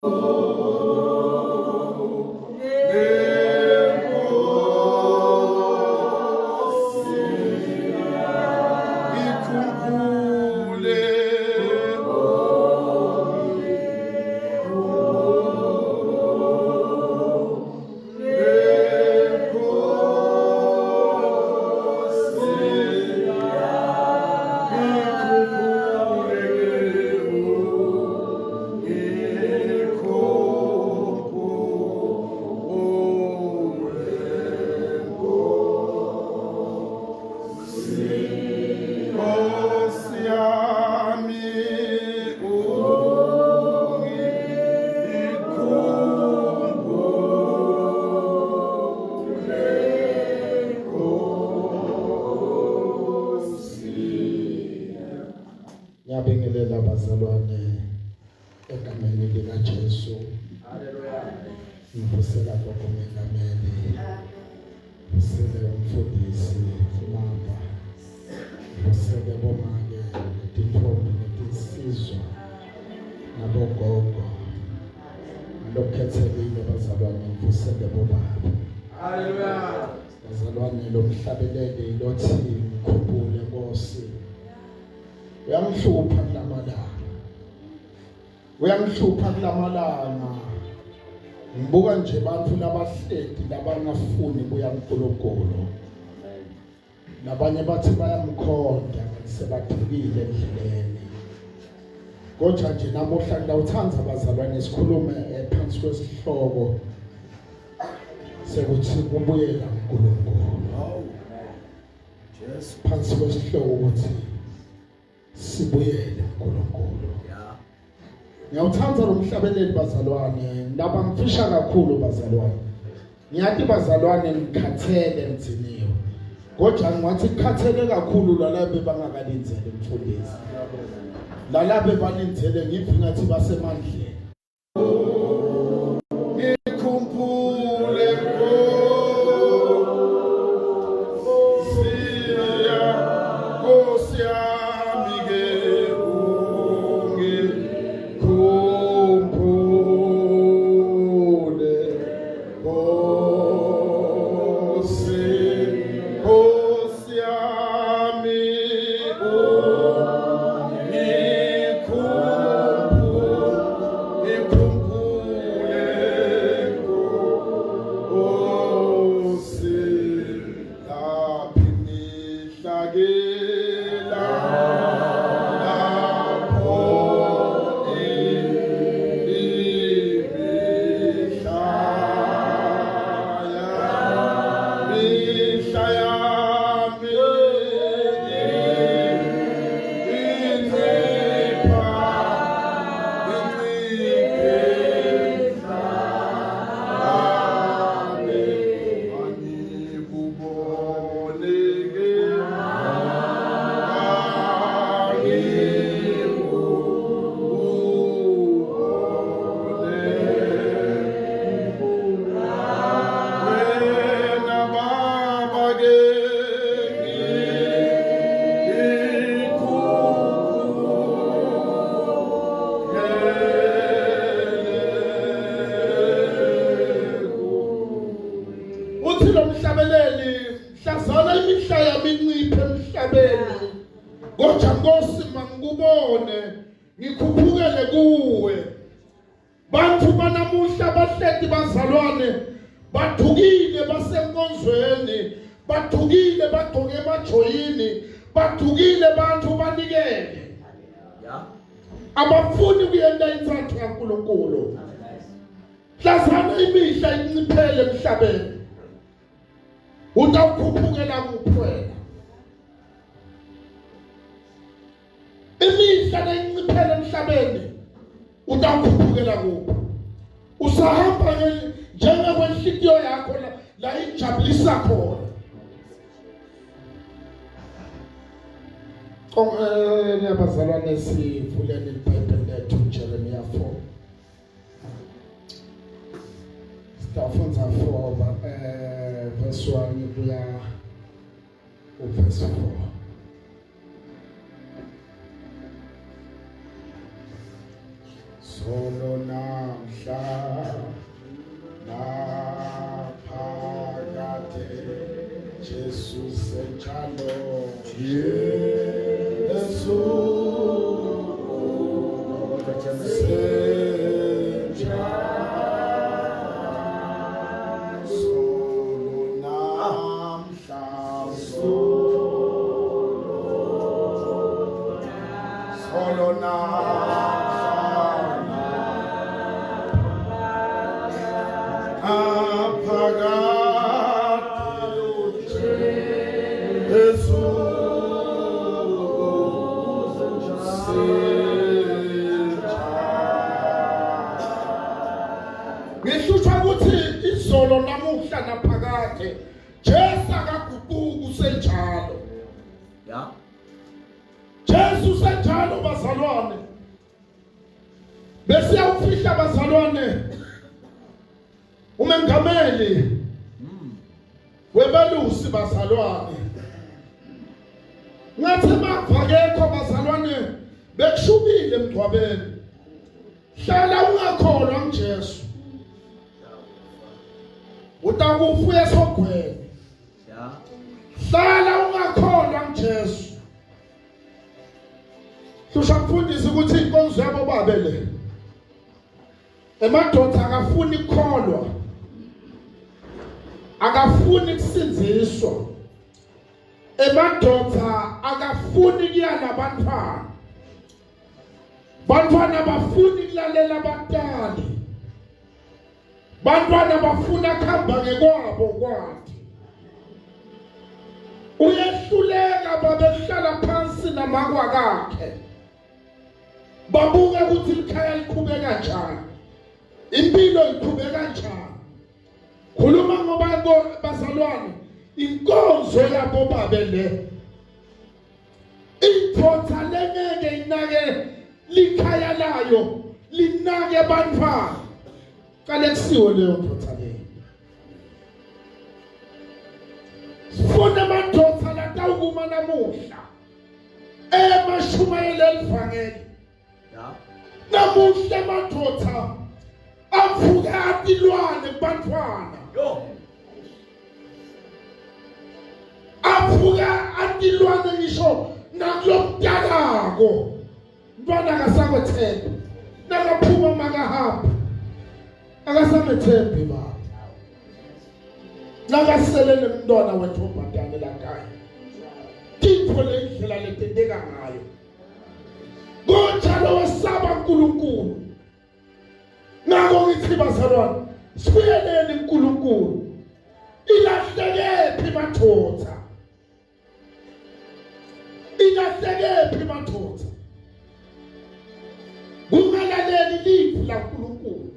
Ikhumbule Nkosi yami ungikhumbule Nkosi. Ngiyabingelela bazalwane egameni lika Jesu. Hallelujah. Ngivusela gogo mengameli. Ngivusele umfundisi Mamba. Ngivusele bomake netintombi netinsizwa nabogogo. Ngalokukhethelile bazalwane ngivusele bobaba. Hallelujah. Bazalwane lo mhlabeleli lothi ngikhumbule Nkosi. Uyangihlupha kulamalanga. Uyangihlupha kulamalanga. Ngibuka nje bantu labahleti labangafuni kuya kuNkulunkulu. Labanye bathi bayamkhonda kanti sebadukile endleleni. Kodwa nje namuhla ngiyawuthanda bazalwane sikhulume phansi kwesihloko sekuthi kubuyela kuNkulunkulu. Jesu. Phansi kwesihloko ukuthi sibuyele kuNkulunkulu. Yeah. Ngiyawuthanda lo mhlabeleli bazalwane, laba ngifisha kakhulu bazalwane. Ngiyathi bazalwane ngikhathele ngithiniwe. Kodwa ngiwathi khathele kakhulu lalabe bangakalindzele mfundisi. Lalabe balindzele ngithi ngathi basemandleni. Ngikhumbule Nkosi ya Nkosi yami ke ungikhumbule Nkosi Nkosi yami ungikhumbule ikhumbule Nkosi laphi imihla ke lapho imihla mihla yami incipha inciphe Uthi lo mhlabeleli mhlazana imihla yami inciphe emhlabeni. Kodwa Nkosi mangikubone ngikhuphukele kuwe. Bantu banamuhla bahleti bazalwane bathukile basenkonzweni, bathukile bagqoke emajoyini, bathukile bantu banikele. Yeah. Abafuni kuyenta intsathu kaNkuluNkulu. Mhlazana imihla inciphele emhlabeni. Utawukhuphukela kuphi wena? Imihla leyinciphele emhlabeni utawukhuphukela kuphi? Usahamba njengekwenhliziyo yakho la ijabulisa khona. Konke abazalwane sivuleni iBhayibheli lethu Jeremiah 4. Sitafundza 4 verse 1 kuya uverse 4. Solo namhla Usenjalo Jesu, usenjalo solo namhla, solo namhla aphakade Jesu usenjalo. Ngihlushwa ukuthi izolo namuhla naphakade Jesu akaguquki, usenjalo. Jesu usenjalo bazalwane. Besiyawufihla bazalwane umengameli webelusi bazalwane. Ngathi makuvakekho bazalwane bekushubile emgcwabeni. Hlala ungakholwa nguJesu, utakufa esogweni. Hlala ungakholwa nguJesu. Hlusha mfundisi ukuthi inkonzo yabo babe le emadoda akafuni ukukholwa, akafuni kusindziswa, emadoda akafuni kuyala abantwana, bantwana bafuni kulalela abatali, bantwana bafuna kuhamba ngekwabo kwakhe. Uyehluleka babehlala phansi namakwakakhe babuke ukuthi likhaya liqhubeka kanjani, impilo iqhubeka kanjani. Khuluma ngoba bazalwane inkonzo yabo babe le ithotha lengeke inake likhaya layo, linake bantwana. Qale kusiwo leyo ndoda leyo. Sifuna amadoda latawukuma namuhla emashumayela elivangeli. Namuhla amadoda avuka atilwane kubantwana. Avuka atilwane ngisho nakulomntanako. Mntwana akasakwethembi. Nakaphuma makahamba. Akasamethembi baba. Nakaselele umntwana wentombazane lakhaya. Tintfo le indlela letenteka ngayo. Kodwa wesaba uNkulunkulu. Ngakho ngithi bazalwane, sibuyeleni uNkulunkulu. Ilahlekephi madoda? Ilahlekephi madoda? Kungalaleli livi laNkulunkulu.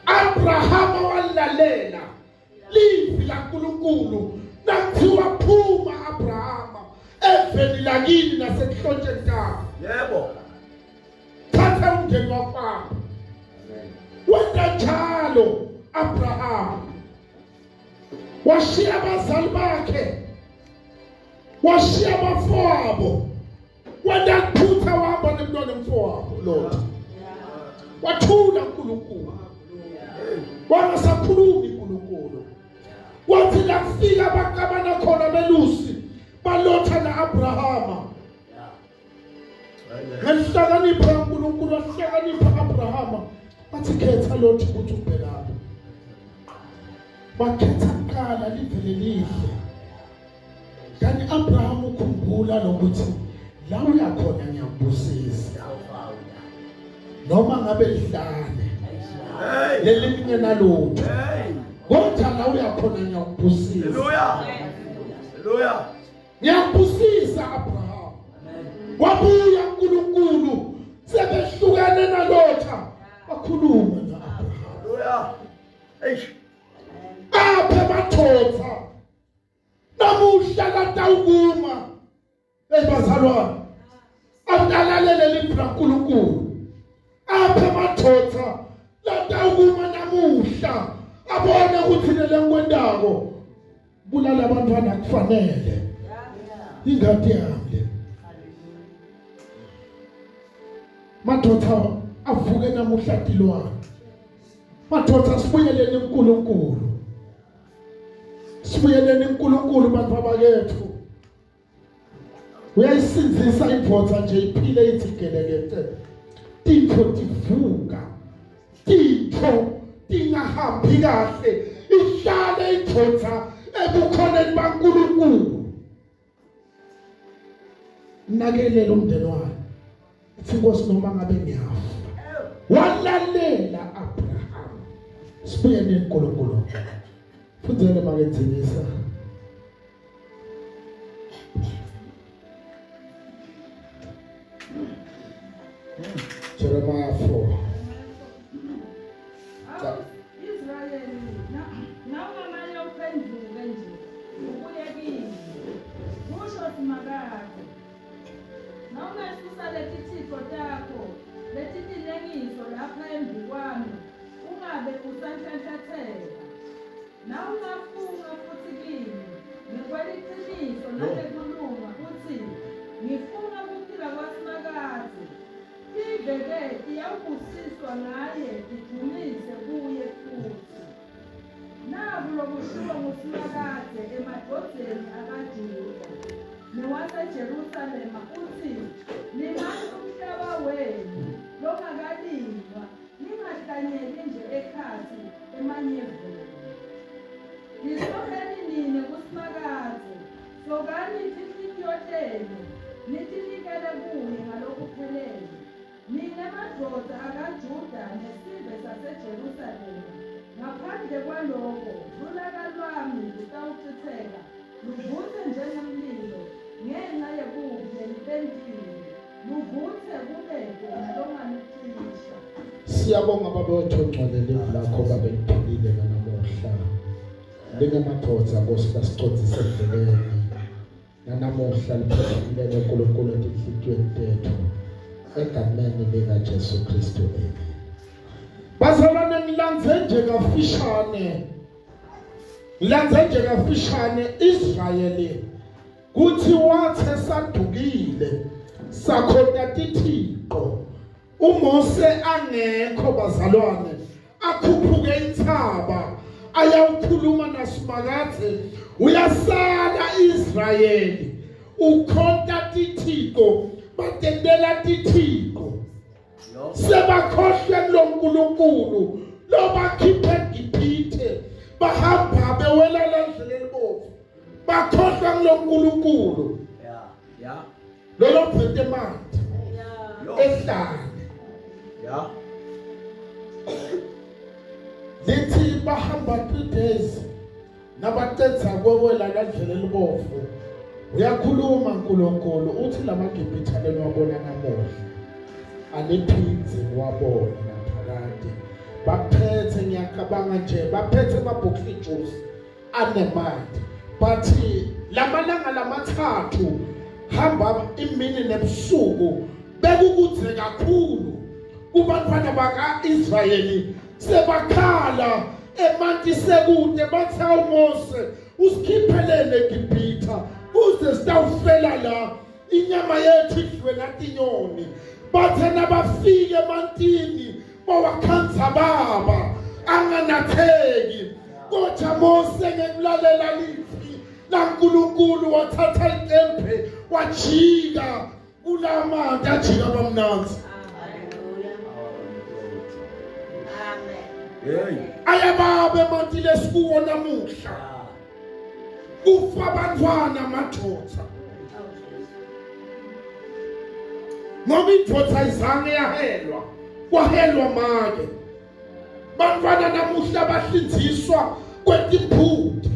Abrahama walalela livi laNkulunkulu. Nakuthiwa phuma Abrahama eveni lakini nasekuhlotsheni takho. Yebo. Thatha umndeni wakho. Wenza njalo Abraham. Washiya abazali bakhe, washiya abafowabo, wenda kuphutha wahamba nemntwana emfowabo Lot. Wathula uNkulunkulu, wangasakhulumi uNkulunkulu. Wathi lafika abaqabana khona belusi balotha na-Abrahama. Ngenhlakanipho kaNkulunkulu wahlakanipha Abrahama, wathi khetha Lot ukuthi ubhekaphi. Wakhetha kuqala livele lihle. Kanti Abraham ukhumbula lokuthi la uyakhona ngiyakubusisa, noma ngabe lihlane Hey. leli lingenalutho, Hey. kodwa la uyakhona ngiyakubusisa. Hallelujah. Hallelujah. Ngiyakubusisa Abraham. Wabuya uNkulunkulu sebehlukene nalotha, wakhuluma na-Abraham. Hallelujah. Eish. Aphe mathotha namuhla latawukuma. Hey bazalwane, abalalele livi laNkulunkulu. Aphe mathotha latawukuma namuhla abone ukuthi lelenkwentako bulala abantwana kufanele. Ingadi yami le. Madoda avuke namuhla tilwane. Madoda sibuyeleni uNkulunkulu. Sibuyeleni uNkulunkulu bantu abakethu. Uyayisinzisa indvodza nje iphile ithi gelekete. Tintfo tivuka. Tintfo tingahambi kahle. Ihlale indvodza ebukhoneni baNkulunkulu. Nakelela umndeni wakhe. Ithi Nkosi noma ngabe ngiyafa. Walalela Abraham. Sibuyele kuNkulunkulu. Fundzele makenzingisa. Jeremiah 4. Israyeli, nawungamane uphenduke nje ubuye kimi, kusho Simakadze. Nawungesusa letithixo takho letitinengiso lapha embi kwami, ungabe usanhlanhlatheka. Nawungafunga futhi kimi ngekweliciniso nangekulunga utsi, Ngifunga kuphila kwaSimakadze, tive-ke tiyawubusiswa ngaye tidvumise kuye futhi. Naku lokushiwo nguSimakadze emadvodzeni akaJuda newaseJerusalema, utsi, Limani umhlaba wenu longakalinywa, ningahlanyeli nje ekhatsi emanyeveni. Tisokeni nine kuSimakadze, sokani tinhlitiyo tenu, nitinikele kuye ngalokuphelele. Nine madvodza akaJuda nesive saseJerusalema, ngaphandle kwaloko lulaka lwami lutawucitseka luvutse njengemlilo ngenca yebubi lenibentile, luvutse kubete nalongalucisha. Siyabonga Baba wethu ongcwele livi lakho Baba liphilile nanamuhla. Lingemadvodza Nkosi lasicondzise endleleni. Nanamuhla liphefumulele uNkulunkulu etinhlitiyweni tethu. Egameni lika Jesu Kristu. Amen. Bazalwane ngilandze nje kafishane. Ngilandze nje kafishane Israyeli kuthi wathe sadukile sakhonta tithixo uMose angekho bazalwane akhuphuke intsaba ayawukhuluma naSimakadze uyasala Israyeli ukhonta tithixo batentela tithixo sebakhohlwe kuloNkulunkulu lobakhiphe eGibhithe bahamba bewela landlela elibovu bakhohlwa kuloNkulunkulu lolo phethe emanti ehlane lithi bahamba 3 days nabacedza kwewela kandlela elibovu uyakhuluma uNkulunkulu uthi lamaGibhithe leniwabona namuhla aniphindzi niwabone naphakade baphethe ngiyacabanga nje baphethe amabhokisi juice anemanti but lamalanga lamathathu hamba imini nebusuku bekukudze kakhulu kubantwana baka-Israyeli sebakhala emanti sekude bathi awuMose usikhiphelele eGibhitha kuze sitawufela la inyama yethu idliwe natinyoni bathe nabafika emantini bawakhanza baba anganatheki kodwa Mose ngekulalela livi laNkulunkulu wathatha licembe wajika kulamanti ajika bamnanzi ayababa emanti lesikuwo namuhla kufa abantwana madoda ngoba indvodza ayizange yahelwa kwahelwa make bantwana namuhla bahlinziswa kwetimbuti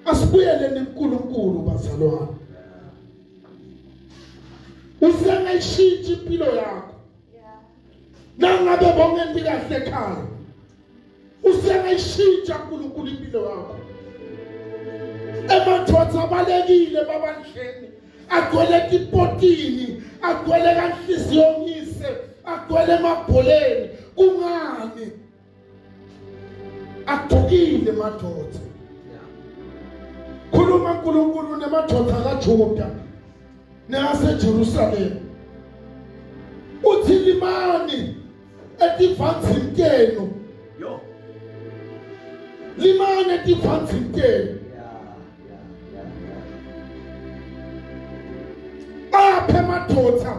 asibuyeleni kuNkulunkulu bazalwane usengayishintsha impilo yakho nangabe bongenti kahle ekhaya usengayishintsha uNkulunkulu impilo yakho emadoda abalekile babandleni agcwele tipotini agcwele kanhliziyo ngise agcwele emabholeni kungani adukile madoda khuluma uNkulunkulu nemadoda kaJuda neyaseJerusalema uthi limani etivanzini tenu Yo. Limane tivandleni tenu. Aphe emadoda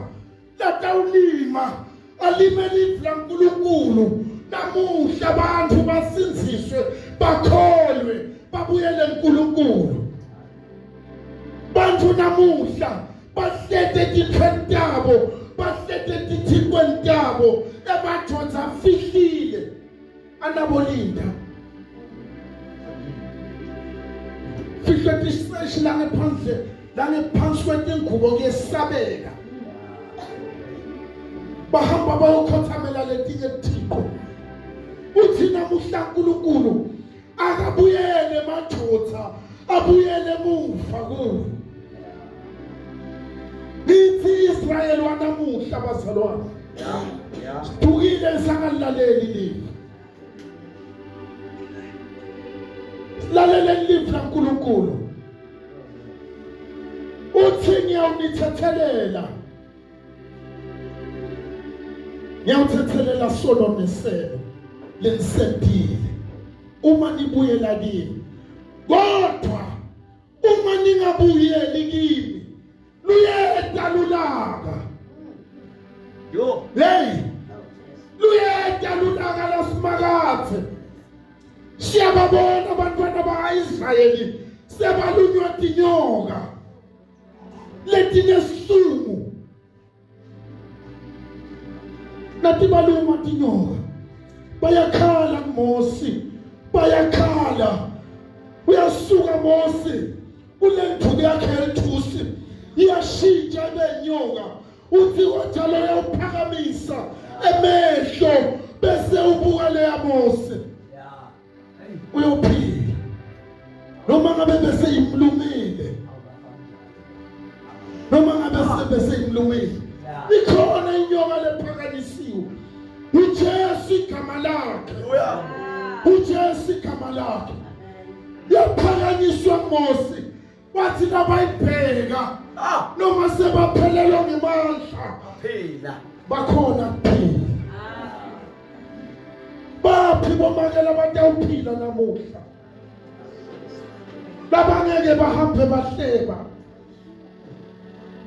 latawulima alime live laNkulunkulu namuhla abantu basinziswe bakholwe babuyele kuNkulunkulu. Bantu namuhla bahlete etithweni tabo, bahlete etithikweni tabo, emadoda afihlile anabolinda. Fihle tiseshi langephandle langephansi kwetingubo kuyesabeka. Bahamba bayokhothamela letinye tithixo. Uthi namuhla uNkulunkulu akabuyele emadoda, abuyele emuva kuwe. Ngithi Israel wanamuhla bazalwane. Sidukile sangalilaleli live. Silalele live laNkulunkulu. Uthi ngiyawunithethelela. Ngiyawuthethelela sono neselo lenisentile uma nibuyela kimi. Kodwa uma ningabuyeli kimi luyeta lulaka. Yo. Hey. Luyeta lulaka lasimakathe. Siyababona abantwana ba-Israyeli sebalunywa tinyoka letinesihluku. Natibaluma tinyoka bayakhala kuMosi, bayakhala. Uyasuka Mosi kule nduku yakhe yelithusi iyashintsha ibe inyoka. Uthi kanjalo uyawuphakamisa emehlo bese ubuka leya Mose uyophila noma ngabe bese imlumile, noma ngabe bese imlumile. Ikhona inyoka lephakanyisiwe, uJesu igama lakhe, uJesu igama lakhe yaphakanyiswa Mose. Wathi nabayibheka noma sebaphelelwa ngemandla phila bakhona kuphila. Baphi bomakela batawuphila namuhla labangeke bahambe bahleba?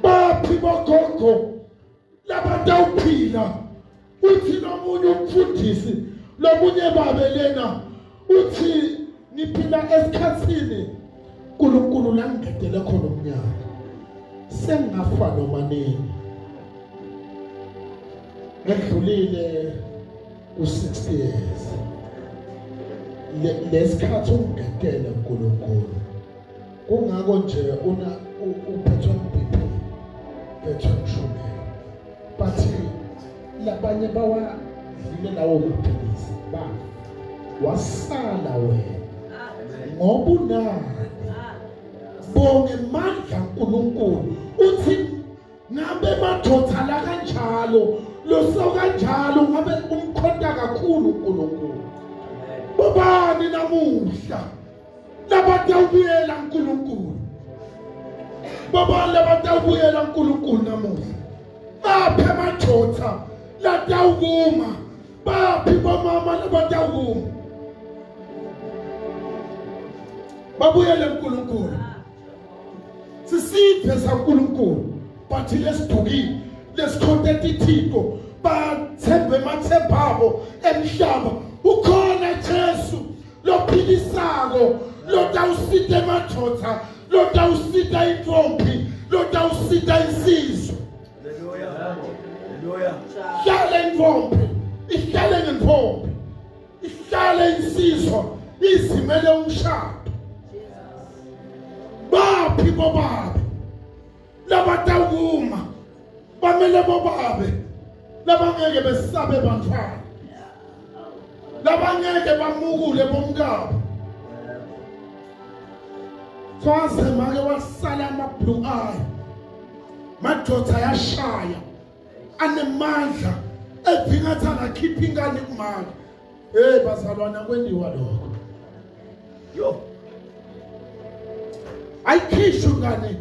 Baphi bogogo labatawuphila? Uthi nomunye umfundisi lomunye babe lena uthi niphila esikhathini uNkulunkulu langedele khona umnyaka, sengafa noma nini. Ngedlulile ku-60 years lesikhathi ungedele uNkulunkulu. Kungako nje una uphethwe BP, phethwe ushukela, bathi labanye bawadlile lawo maphilisi ba wasala wena ngoba unani bonge mandla uNkulunkulu. Uthi ngabe madoda la kanjalo loso kanjalo ngabe umkhonta kakhulu uNkulunkulu. Bobani namuhla labatawubuyela uNkulunkulu? Bobani labatawubuyela uNkulunkulu namuhla? Baphi amadoda latawukuma? Baphi bomama labatawukuma babuyele uNkulunkulu? Sisiphe saNkulunkulu bathi lesidukile lesikhonte tithixo bathembe emathemba abo emhlaba. Ukhona Jesu lophilisako, lotawusita emadoda, lotawusita intombi, lotawusita insizwa. Haleluya. Haleluya. Ihlale intombi, ihlale ngentombi, ihlale insizwa, izimele umshado. Baphi bobabe labatawukuma bamele bobabe labangeke besabe bantwana, labangeke bamukule bomkabo. Kwaze make wasala ama blue eye, madoda yashaya anemandla edinga angakhipha ingane kumake. Hey bazalwana, kwendiwa lokho. Yo. Ayikhishwe ingane,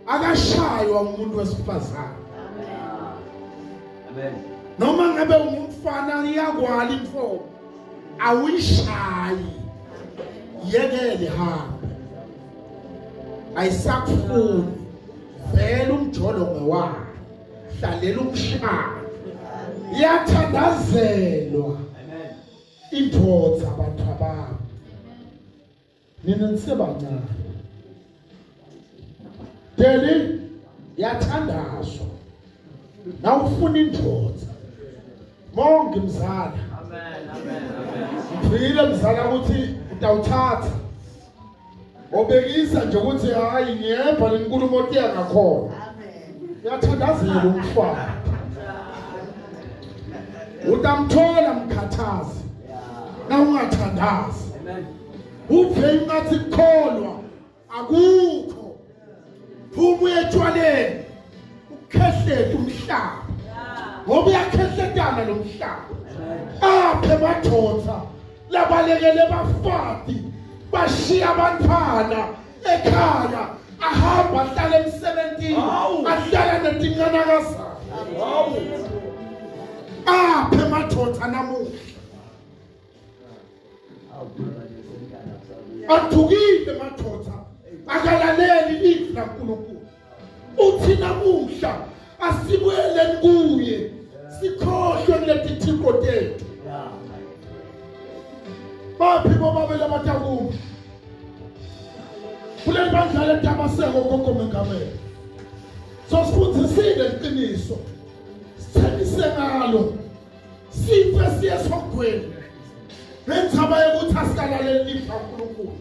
akashaywa umuntu wesifazane. Amen. Noma ngabe ungumfana iyakwala imfomo, awuyishayi. Yekele hambe, ayisakufuni vele umjolo ngewakhe, hlalela umshado. Iyathandazelwa indoda abantu abami. Nina nisebancane. Deli yathandazwa. Nawufuna indoda. Mongi mzala. Amen. Amen. Amen. Ngifile mzala ukuthi utawuthatha. Obekisa nje ukuthi hayi ngiyeva lenkulumo tiya ngakhona. Amen. Uyathandazela umfana. Utamthola mkhathazi. Na ungathandazi. Amen. Uve ingathi kukholwa akukho. Phuma uye etshwaleni ukhehlete umhlaba. Ngoba uyakhehletana lo mhlaba. Aphe madoda labalekele bafati bashiya abantwana ekhaya ahamba ahlala emsebenzini Hawu. ahlala netincanakazana. Hawu. Aphe madoda namuhla athukile madoda akalaleli izwi laNkulunkulu. Uthi namuhla asibuyeleni kuye sikhohlwe kuleti thixo tethu. Baphi bobabili abatakumi kuleli bandla leDamaseko gogo mengameli? So sifundisile iqiniso, sithembise ngalo, sife siye esihogweni ngendzaba yokuthi asikalaleli lifa uNkulunkulu.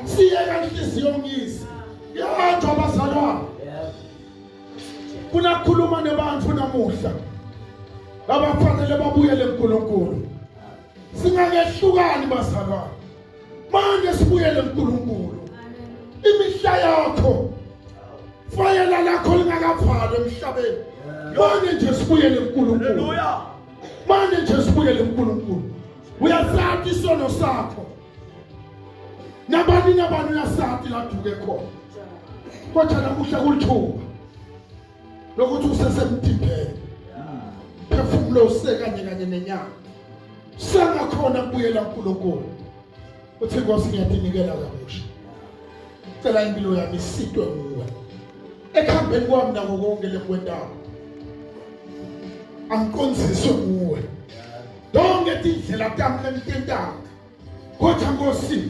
Siyeka inhliziyo ngisi yabantu abazalwane. Kunakhuluma nebantu namuhla abafanele babuyele kuNkulunkulu. Singakehlukani bazalwane, manje sibuyele kuNkulunkulu. Imihla yakho fayela lakho lingakavalwa emhlabeni, manje nje sibuyele kuNkulunkulu. Hallelujah. Manje nje sibuyele kuNkulunkulu. Uyasathi isono sakho nabani nabani uyasathi laduke khona, kodwa namuhla kulithuba lokuthi usesemtimbeni, phefumulo usekanye kanye nenyama, sengakhona kubuyela kuNkulunkulu. Uthi Nkosi ngiyatinikela kabusha, cela impilo yami isitwe nguwe ekuhambeni kwami nako konke lekwendawo, angiqondiswe nguwe donke tindlela tami lengitentako, kodwa Nkosi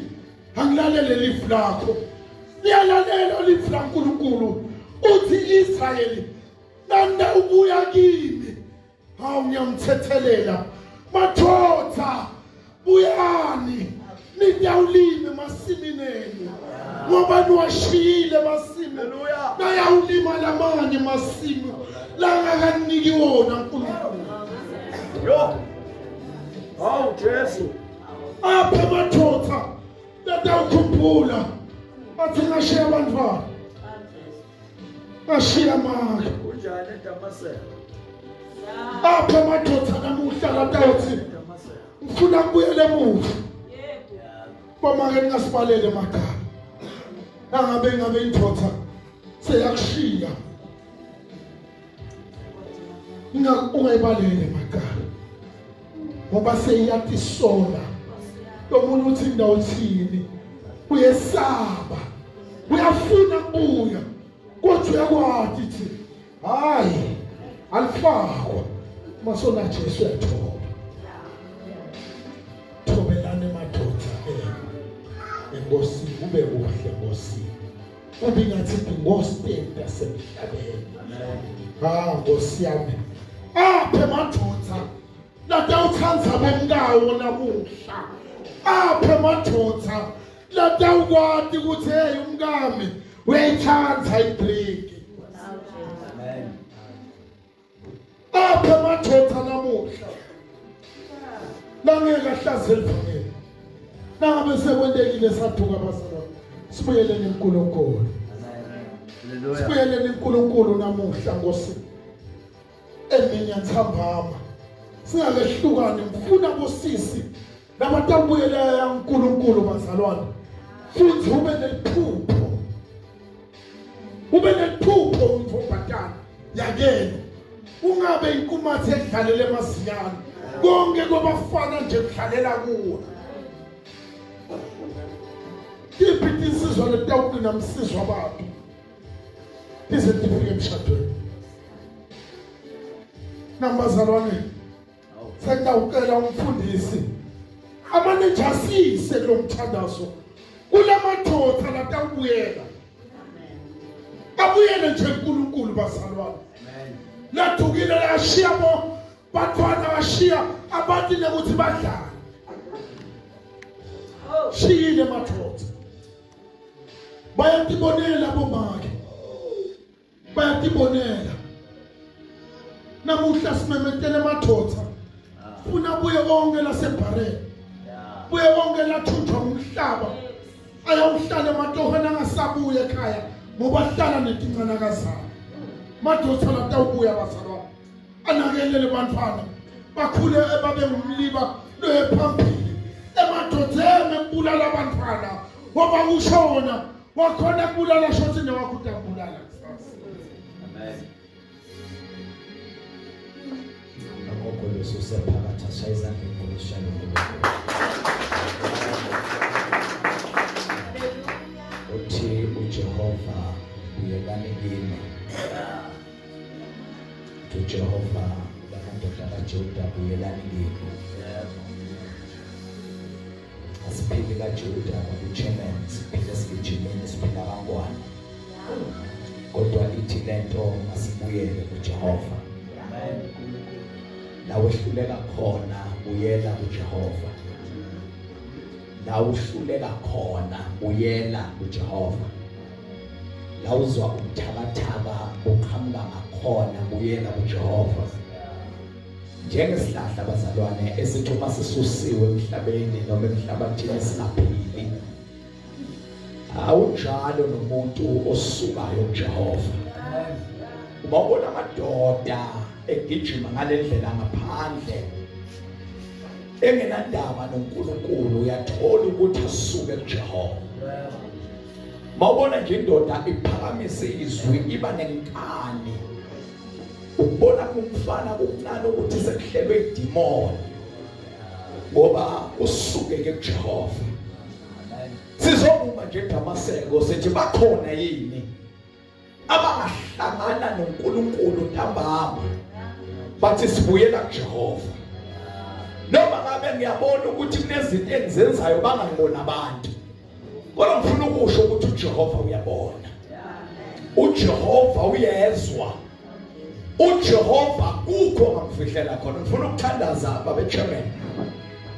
angilalele lifu lakho. Liyalalela lifu laNkulunkulu. Uthi Israyeli nanda ubuya kimi, hawu ngiyamthethelela. Madoda buyani nitawulima emasimini enu, ngoba niwashiyile masimu Hallelujah. nayawulima lamanye masimu langakaniki wona uNkulunkulu. Yo. Hawu Jesu. Apha madoda latawukhumbula athi ngashiya abantwana, ngashiya make. Kunjani eDamaseko? Apha madoda namuhla latawuthi eDamaseko. ngifuna kubuyela emuva. Bomake ningasibalele emakhaya. Nangabe ngabe indoda seyakushiya, ungayibaleli emakhaya ngoba seyiyatisola. Lomunye uthi ndawuthini, uyesaba, uyafuna kubuya kodwa uyakwati thi hayi alifakwa masona Jesu uyathoba. Thobelane madoda enkosini, kube kuhle enkosini, kube ngathi inkosi yasemhlabeni. Ah Nkosi yami, aphe madoda latawuthandza bomkawo namuhla, aphe madoda latawukwati ukuthi hey umkami uyayithanda idrink. Amen. Aphe madoda namuhla langeke ahlaze elivangeli. Nangabe sekwentekile saduka bazalwane, sibuyeleni kuNkulunkulu. Hallelujah. Sibuyeleni kuNkulunkulu namuhla Nkosi. Emini yathambama singakehlukani. Ngifuna bosisi labatabuyela uNkulunkulu bazalwane, futhi ube neliphupho, ube neliphupho umntombazana yakenu, ungabe inkumathi edlalela emazinyane konke kwabafana nje kudlalela kuwe. Tiphi tinsizwa letawugcina msizwa abantu tize tifike emshadweni. Nambazalwane, sengitawucela umfundisi amane nje asiyise kulo mthandazo kulamadoda latawubuyela, abuyele nje kuNkulunkulu bazalwane. Lathukile lashiya bo bantwana, bashiya abantu nekuthi badlale shiyile madoda, bayatibonela bomake, bayatibonela. Namuhla simemetele madoda, funa buye onke lasebhareni, buye onke lathunjwa ngumhlaba, ayawuhlala ematohweni angasabuya ekhaya ngoba ahlala netincanakazana. Madoda latawubuya bazalwane, anakelele bantwana bakhule babe ngumliba loye phambili emadodeni ekubulala abantwana, ngoba ushona wakhona kubulala shothi newakho utabulala kusasa. Amen. Akukho leso sephakathi ashaya izandla enkulu sishaya uNkulunkulu. Uthi uJehova buyelani kimi. Uthi uJehova lamadoda kaJuda buyelani kimi. Asiphili kaJuda babu-chairman, siphile sigijimeni, siphila kangwane. Kodwa ithi lento masibuyele kuJehova. La wehluleka khona buyela kuJehova. La uhluleka khona buyela kuJehova. La uzwa ubuthakathaka buqhamuka ngakhona buyela kuJehova. Njengesihlahla bazalwane esithi uma sisusiwe emhlabeni noma emhlabathini singaphili, awunjalo nomuntu osukayo kuJehova. Uma ubona amadoda egijima ngalendlela ngaphandle engenandaba noNkulunkulu, uyathola ukuthi asuke kuJehova. Mawubona nje indoda iphakamise izwi iba nenkani, ukubona kumfana kuncane ukuthi sekuhlelwe idimoni ngoba usuke ke kuJehova. Sizokuma nje eDamaseko sithi bakhona yini abangahlangana noNkulunkulu ntambama bathi sibuyela kuJehova. Noma ngabe ngiyabona ukuthi kunezinto engizenzayo bangangibona abantu, kodwa ngifuna ukusho ukuthi uJehova uyabona, uJehova uyezwa, uJehova kukho ngamfihlela khona. Ngifuna ukuthandaza babe chairman,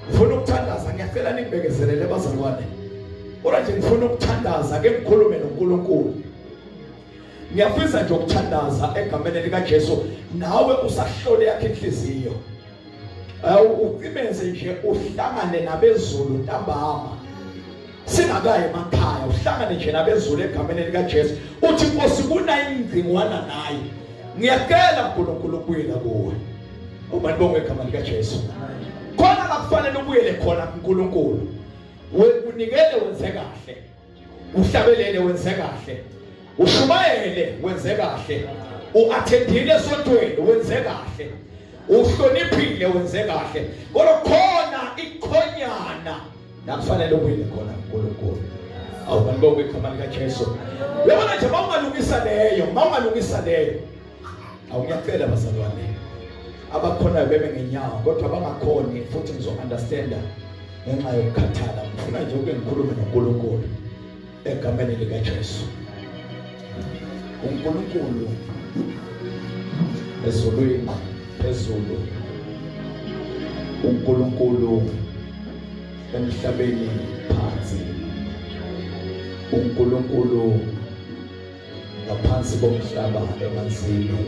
ngifuna ukuthandaza, ngiyacela ningibekezelele bazalwane, kodwa nje ngifuna ukuthandaza ke ngikhulume noNkulunkulu. Ngiyafisa nje ukuthandaza egameni likaJesu, nawe usahlole yakhe inhliziyo, ucimeze nje uhlangane nabezulu ntambama singakayi emakhaya, uhlangane nje nabezulu egameni likaJesu, uthi Nkosi kunayingcingwana naye, ngiyacela uNkulunkulu ukubuyela kuwe. Ubani bonke igama likaJesu. Khona la kufanele ubuyele khona kuNkulunkulu, unikele wenze kahle, uhlabelele wenze kahle, ushumayele wenze kahle, uattendile esontweni wenze kahle, uhloniphile wenze kahle, kodwa khona ikhonyana la kufanele ubuyele khona kuNkulunkulu. Awu banibonge igama likaJesu. Uyabona nje mawungalungisa leyo, mawungalungisa leyo. Awu ngiyacela bazalwane abakhonayo bebe ngenyawo, kodwa abangakhoni futhi ngizo understanda ngenxa yokukhathala. Ngifuna nje ukuke ngikhulume noNkulunkulu egameni likaJesu. uNkulunkulu ezulwini phezulu, uNkulunkulu emhlabeni phansi, uNkulunkulu ngaphansi komhlaba emanzini.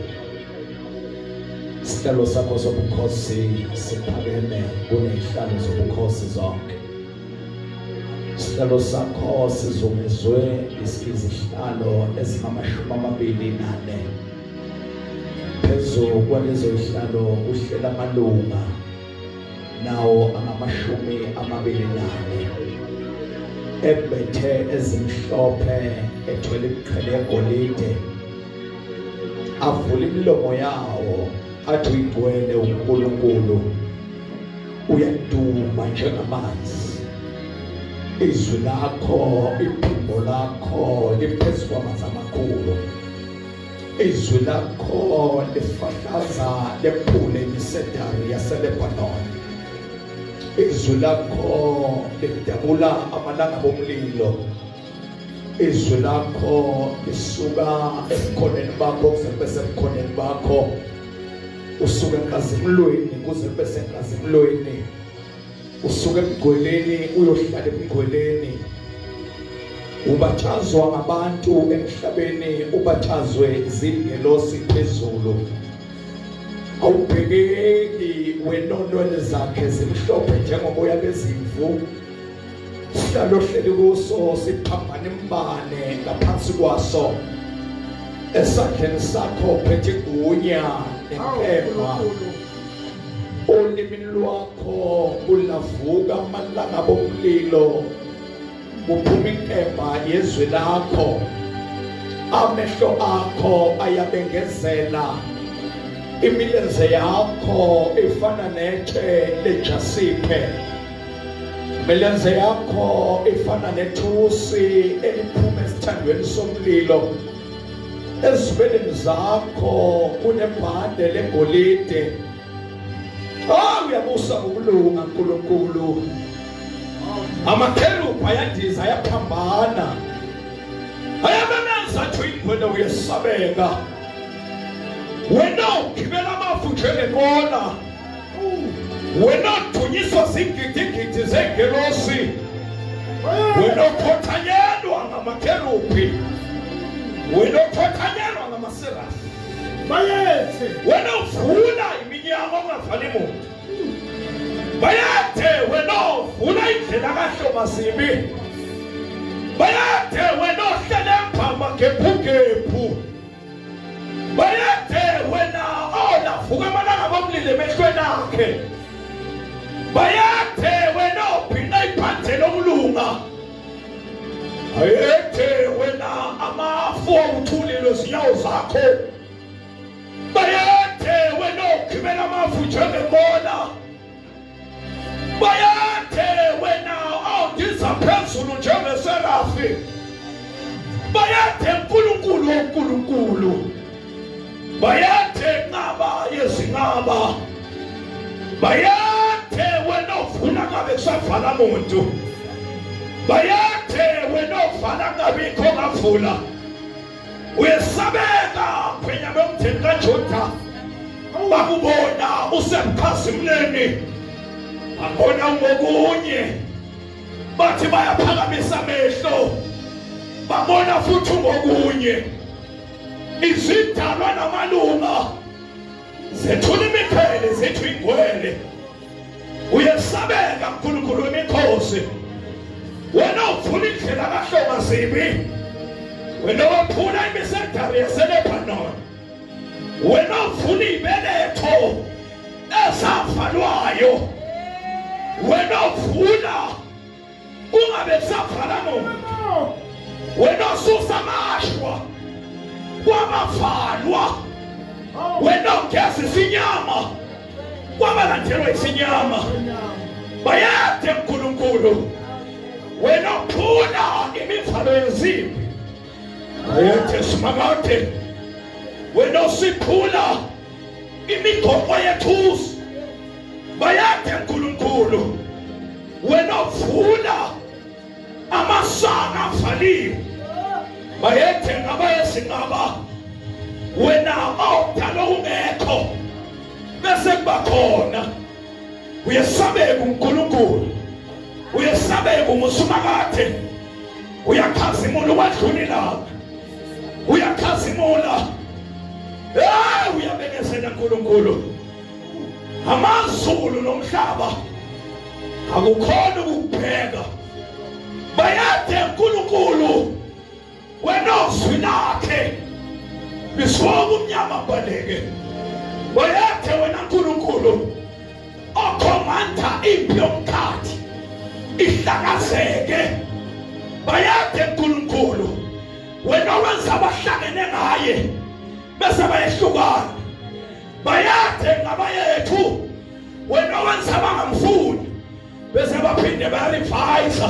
Isihlalo sakho sobukhosi siphakeme kunezihlalo zobukhosi zonke. Isihlalo sakho sizungezwe izihlalo ezingama-24. Phezu kwalezo zihlalo kuhlela amalunga nawo angama-24, embethe ezimhlophe, ethwele imiqhele yegolide, avula imilomo yawo athi uyingcwele uNkulunkulu, uyaduma njengamanzi. Izwi lakho, iphimbo lakho liphezu kwamanzi amakhulu. Izwi lakho lifahlaza lephule imisedari yaseLebanon. Izwi lakho lidabula amalanga bomlilo. Izwi lakho lisuka ebukhoneni bakho kuze kube sebukhoneni bakho. Usuka enkazimulweni kuze kube senkazimulweni. Usuka ebugcweleni uyohlala ebugcweleni. Ubatshazwa ngabantu emhlabeni, ubatshazwe zingelosi phezulu. Awubhekeki wena onwele zakhe zimhlophe njengoboya bezimvu. Sihlalo ohleli kuso siphambana imbane ngaphansi kwaso. Esandleni sakho uphethe igunya nenkemba. Olimini lwakho kulavuka amalanga bomlilo, kuphuma inkemba yezwi lakho. Amehlo akho ayabengezela, imilenze yakho ifana netshe lejasiphe, imilenze yakho ifana nethusi eliphuma esithandweni somlilo. Ezibeleni zakho kunebhande legolide. Ah, uyabusa ngokulunga uNkulunkulu. Amakherubhi ayandiza ayaphambana, ayamemeza athi uyingwele uyesabeka. Wena ugibela amafu njengenqola, wena udunyiswa zigidigidi zengelosi, wena ukhothanyelwa ngamakherubhi, wena ukhothanyelwa ngamaserafi. Bayethe. Wena uvula iminyango ongavali muntu. Bayethe wena uvula indlela kaHloma Sibi. Bayethe wena ohlelemba amagephugephu. Bayethe wena olavuka amalanga bomlilo emehlweni akhe. Bayethe wena obhinqa ibhande lokulunga. Bayethe wena amafu awuthuli lwezinyawo zakho. Bayethe wena ogibela amafu njengenqola. Bayethe wena ondiza phezulu njengeserafi. Bayethe uNkulunkulu woNkulunkulu. Bayethe nqaba yezinqaba. Bayethe wena ovula ngabe kusavala muntu. Bayethe wena ovala ngabikho ngavula. Uyesabeka phenya bomndeni kaJuda. Bakubona usemkhazimleni, babona ngokunye, bathi bayaphakamisa amehlo, babona futhi ngokunye. Izidalwa namalunga zethula imiqhele, zethu ingwele. Uyesabeka uNkulunkulu wemikhosi. Wena uvula indlela kaHloma Zibi, wena waphula imisedari yaseLebanon, wena uvula ibeletho ezavalwayo, wena uvula kungabe kusavala muntu, wena osusa amashwa kwabavalwa, wena ogezisa inyama kwabalandelwa isinyama. Bayade uNkulunkulu, wena ophula imivalo yenzimbi. Bayade Simakade, wena osiphula imigoqo yethusi. Bayade uNkulunkulu, wena ovula amasaka avaliwe. Bayethe ngabayezinqaba, wena odala okungekho bese kuba khona. Uyesabeka uNkulunkulu, uyesabeka umusumakade, uyakhazimula uwadlula ilanga, uyakhazimula. Hey, uyabekezela uNkulunkulu. Amazulu nomhlaba akukhona ukubheka. Bayade uNkulunkulu, wena ozwi lakhe lisuka umnyama baleke. Bayade wena uNkulunkulu okhomanda impi yomkhathi ihlakazeke. Bayade uNkulunkulu, wena owenza abahlangene ngaye bese bayehlukana. Bayade ngabayethu, wena owenza abangamfuni bese baphinde bayarevise.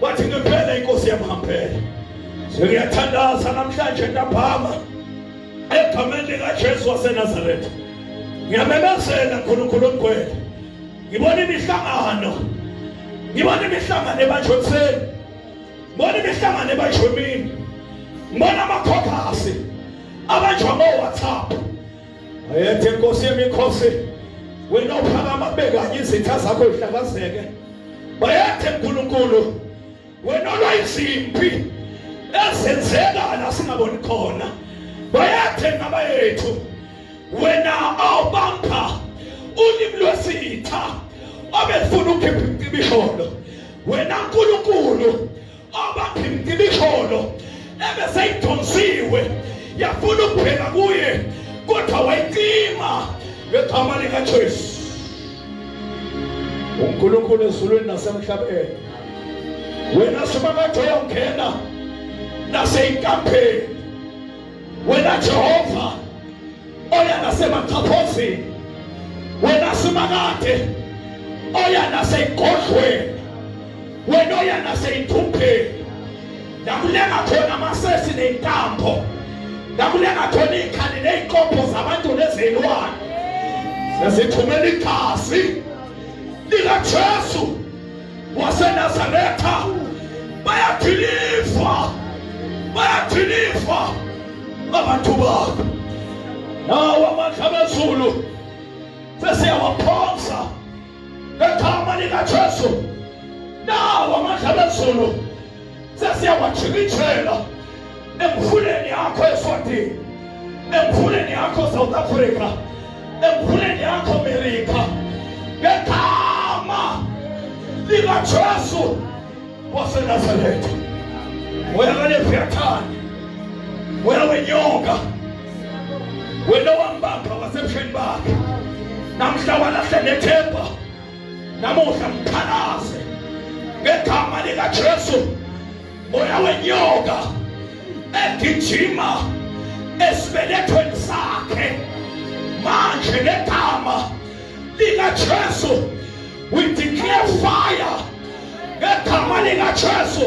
Wathi ngempela inkosi yamhambela. Sengiyathandaza namhlanje ntambama egameni likaJesu waseNazaretha. Ngiyamemezela uNkulunkulu ongcwele. Ngibona imihlangano. Ngibona imihlangano ebanjwe ekuseni. Ngibona imihlangano ebanjwe emini. Ngibona amakhokhasi abanjwa ngo-WhatsApp. Ayethe inkosi yemikhosi wena uphakama kube kanye izitha zakho zihlakazeke. Bayethe uNkulunkulu wena olwa izimpi ezenzeka la singaboni khona. Bayethe ngaba yethu wena awubamba ulimi lwesitha obefuna ukukhipha imcibisholo. Wena uNkulunkulu obapha imcibisholo ebeseyidonsiwe yafuna ukubheka kuye kodwa wayicima ngegama likaJesu. uNkulunkulu ezulwini nasemhlabeni, wena simakade uyongena naseyinkampeni, wena Jehova oya nasemachaphozini, wena simakade oya naseyigodlweni, wena oya naseyithupheni, nakulenga khona amasesi ney'ntambo, nakulenga khona iy'khali ney'nkopho zabantu nezilwane. Sesithumela igazi likaJesu waseNazaretha. Bayadilivwa, bayadilivwa abantu bakho. Nawo amandla abezulu sesiyawaphonsa ngegama likaJesu. Nawo amandla abezulu sesiyawajikijela emfuleni yakho eSwatini, emfuleni yakho South Africa, emfuleni yakho America, ngegama likaJesu waseNazaretha. Moya kaLeviathani, moya wenyoka, wena owambamba wasebusheni bakhe, namhla walahle nethemba, namuhla mphalaze ngegama likaJesu. Moya wenyoka egijima esibelethweni sakhe manje, ngegama likaJesu we declare fire. Ngegama likaJesu,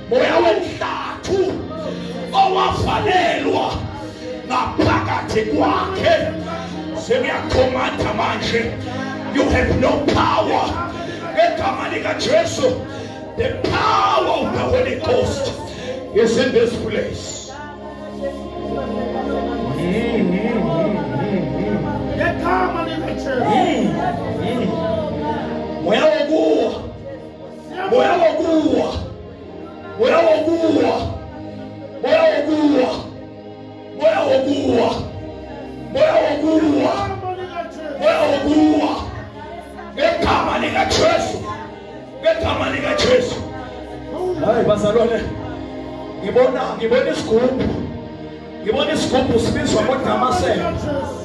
moya wenhlathu owavalelwa ngaphakathi kwakhe, sengiyakhomanda manje, you have no power. Ngegama likaJesu, the power of the Holy Ghost is in this place. Ngegama likaJesu. Moya wokuwa, moya wokuwa, moya wokuwa, moya wokuwa, moya wokuwa, moya wokuwa, Ngegama likaJesu. moya wokuwa, ngegama likaJesu, ngegama likaJesu. Hayi bazalwane, ngibona isigubhu, ngibona isigubhu sibizwa ngodamaseko. LikaJesu.